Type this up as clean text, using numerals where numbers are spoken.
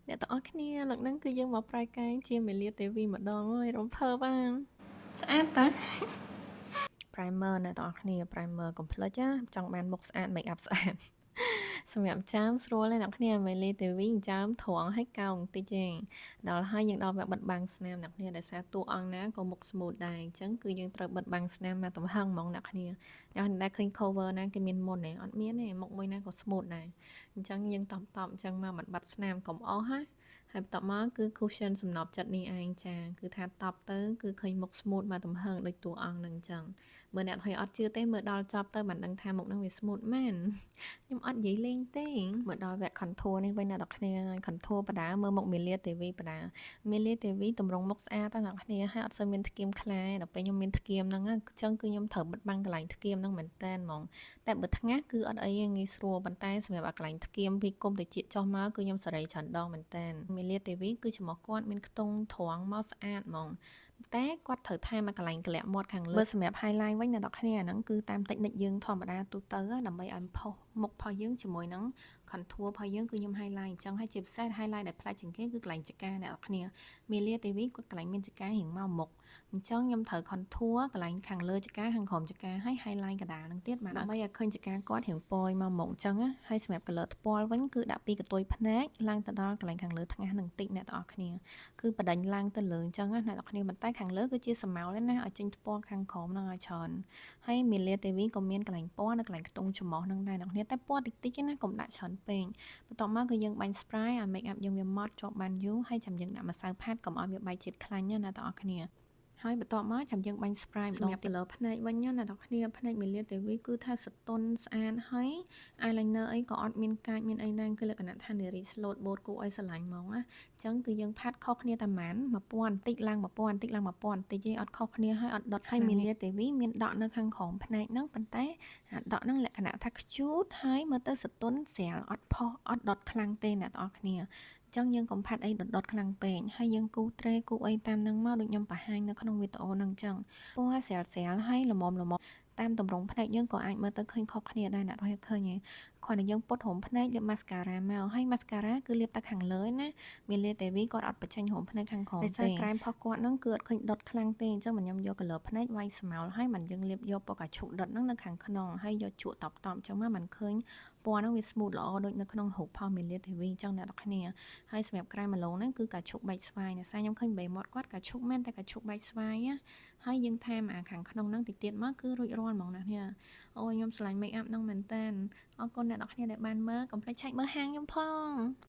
អ្នកទាំងអស់គ្នាលើកហ្នឹងគឺយើងមកប្រែកាយជាមេលាទេវីម្ដងហើយរំភើបបានស្អាតតា primer អ្នកទាំងអស់គ្នា primer កុំភ្លេចណាចង់បានមុខស្អាត make up ស្អាតសម្រាប់ចាមស្រួលទេអ្នកគ្នាមេលីទេវីចាមត្រង់ឲ្យកោងបន្តិចឯងដល់ហើយយើងដល់វគ្គបិទបាំងស្នាមអ្នកគ្នាដោយសារតួអង្គណាក៏មុខ smooth ដែរអញ្ចឹងគឺយើងត្រូវបិទបាំងស្នាមមកទំហឹងហ្មងអ្នកគ្នាអ្នកដែលឃើញ cover ណាគេមានមុនទេអត់មានទេមុខមួយណាក៏ smooth ដែរអញ្ចឹងយើងតបតបអញ្ចឹងមកមិនបាត់ស្នាមកុំអស់ណាហើយបន្ទាប់មកគឺ cushion សំណប់ចិត្តនេះឯងចាគឺថាតបទៅគឺឃើញមុខ smooth មកទំហឹងដូចតួអង្គនឹងអញ្ចឹងមើលអ្នកថយអត់ជឿទេមើលដល់ចប់ទៅមិនដឹងថាមុខនឹងវា smooth មែនខ្ញុំអត់និយាយលេងទេមើលដល់វគ្គ contour នេះវិញអ្នកនរគ្នា contour បដាមើលមុខមីលាទេវីបដាមីលាទេវីតម្រង់មុខស្អាតណាអ្នកគ្នាហើយអត់សូវមានធ្គាមខ្លាដល់ពេលខ្ញុំមានធ្គាមហ្នឹងអញ្ចឹងគឺខ្ញុំត្រូវបិទបាំងកន្លែងធ្គាមហ្នឹងមែនតើហ្មងតែបើថ្ងាសគឺអត់អីទេងាយស្រួលប៉ុន្តែសម្រាប់អាកន្លែងធ្គាមពីគុំតិចចុះមកគឺខ្ញុំសេរីច្រើនដងមែនតើមីលាទេវីគឺច្រមុះគាត់មានខ្ទង់ត្រង់មកស្អាតហ្មងតែគាត់ត្រូវថែមមកកន្លែងក្លាក់មាត់ខាងលើសម្រាប់ highlight វិញអ្នកនរគ្នាអាហ្នឹងគឺតាម technique យើងធម្មតាទូទៅដើម្បីឲ្យផុសមុខផុសយើងជាមួយនឹង contour របស់យើងគឺខ្ញុំ highlight អញ្ចឹងហើយជាពិសេស highlight ដែលប្លែកជាងគេគឺកន្លែងចកាអ្នកនរគ្នាមីលាទេវីគាត់កន្លែងមានចការៀងមកមុខអញ្ចឹងខ្ញុំត្រូវ contour កន្លែងខាងលើចកាខាងក្រោមចកាហើយ highlight កណ្ដាលហ្នឹងទៀតបាទដើម្បីឲ្យឃើញចកាគាត់រៀងពយមកមុខអញ្ចឹងណាហើយសម្រាប់ color ថ្ពាល់វិញគឺដាក់ពីកន្ទុយភ្នែកឡើងទៅដល់កន្លែងខាងលើថ្ងាសនឹងតិចអ្នកទាំងអស់គ្នាគឺបដិញឡើងទៅលើអញ្ចឹងណាអ្នកទាំងអស់គ្នាប៉ុន្តែខាងលើគឺជាស្រមោលណាឲ្យចេញថ្ពាល់ខាងក្រោមហ្នឹងឲ្យច្រើនហើយមីលាទេវីក៏មានកន្លែងពណ៌នៅកន្លែងខ្ទង់ច្រមុះហ្នឹងដែរអ្នកគ្នាតែពណ៌តិចតិចណាកុំដាក់ច្រើនពេកបន្ទាប់មកគឺយើងបាញ់ spray ឲ្យ make up យើងវាម៉ត់ជាប់បានយូរហើយចាំយើងដាក់ម្សៅផាត់កុំឲ្យវាបែកជាតិខ្លាញ់ណាអ្នកទាំងអស់គ្នាហើយបន្ទាប់មកចាំយើងបាញ់ spray ម្ដងទៀតលើភ្នែកវិញណាអ្នកទាំងគ្នាភ្នែកមីលាទេវីគឺថាសតុនស្អាតហើយ eyeliner អីក៏អត់មានកាចមានអីដែរគឺលក្ខណៈថានារី slot boat គួរឲ្យស្រឡាញ់ហ្មងណាអញ្ចឹងគឺយើងផាត់ខុសគ្នាតែប៉ុន្មាន1000បន្តិចឡើង1000បន្តិចឡើង1000បន្តិចទេអត់ខុសគ្នាហើយអត់ដុតហើយមីលាទេវីមានដក់នៅខាងក្រោមភ្នែកហ្នឹងប៉ុន្តែអាដក់ហ្នឹងលក្ខណៈថាខ្ជូតហើយមើលទៅសតុនស្រាលអត់ផុសអត់ដុតខ្លាំងទេអ្នកទាំងអស់គ្នាចឹងយើងកុំផាត់អីដុតដុតខ្លាំងពេកហើយយើងគូត្រេគូអីតាមនឹងមកដូចខ្ញុំបង្ហាញនៅក្នុងវីដេអូហ្នឹងចឹងពណ៌ស្រាលស្រាលហើយល្មមល្មមតាមតម្រងភ្នែកយើងក៏អាចមើលទៅឃើញខុសគ្នាដែរអ្នកទាំងឃើញទេគ្រាន់តែយើងពត់រោមភ្នែកលាប mascara មកហើយ mascara គឺលាបតែខាងលើណាមានលាទេវីគាត់អត់បញ្ចេញរោមភ្នែកខាងក្រោមទេតែក្រែមផុសគាត់ហ្នឹងគឺអត់ឃើញដុតខ្លាំងទេអញ្ចឹងខ្ញុំយក color ភ្នែកវាយស្មោលហើយមិនយើងលាបយកពណ៌កាឈូកដុតហ្នឹងនៅខាងក្នុងហើយយកជក់តបតបអញ្ចឹងមកមិនឃើញពណ៌ហ្នឹងវា smooth ល្អដូចនៅក្នុងរូបផុសមីលាទេវីអញ្ចឹងអ្នកនរគ្នាហើយសម្រាប់ក្រែមម្លងហ្នឹងគឺកាឈូកបែកស្វាយណាសាខ្ញុំឃើញបេមាត់គាត់កាឈូកមែនតែកាឈូកបែកស្វាយណាហើយយើងថែមអាខាងក្នុងហ្នឹងតិចទៀតមកគឺរួចរាល់ហ្មងណាគ្នាអូយខ្ញុំស្រឡាញ់ make up ហ្នឹងមែនតើអរគុណអ្នកនរគ្នាដែលបានមើលកុំភ្លេចឆែកមើលហាងខ្ញុំផង។